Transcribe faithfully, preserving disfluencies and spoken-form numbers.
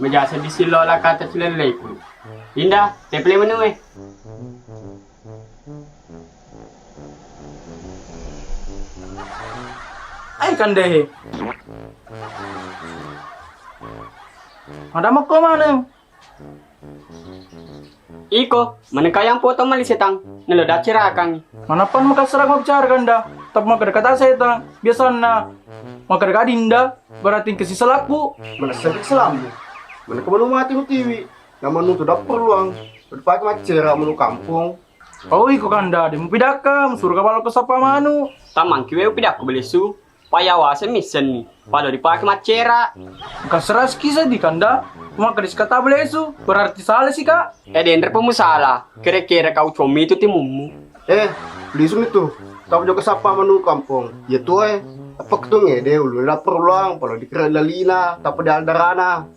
Maja seddi sillola kata cilelleku. Inda, tepele menue. Ai kandehe. Ada mako maneng. Iko, menengka yang potong mali setang, nelo dacerakang. Manapan makassara mabbicara kanda, tapi makkeda kata setang, biasanna makkeda dinda, berarti engka sisalaku. Manessaki selambu. Menengka manu mati mutiwi, namanu tu dapur luang, berpake maccera manu kampung. Oh, iko kanda, de mupidakka, musuruka balo ko sapa manu. Tamangki weu pidakku belesu. Payawaseng missenni, pada dipake maccera. Kaseraski seddi kanda, maka disikata belesu, berarti salah sih kak. Eh denre pemusala, kira-kira kau comi itu timummu. Eh, lisu itu. Tau joko sapa manu kampung. Ya tuh eh, apa ketung eh deh ulu lapar luang, pala dikira lalina, tapa di aldarana.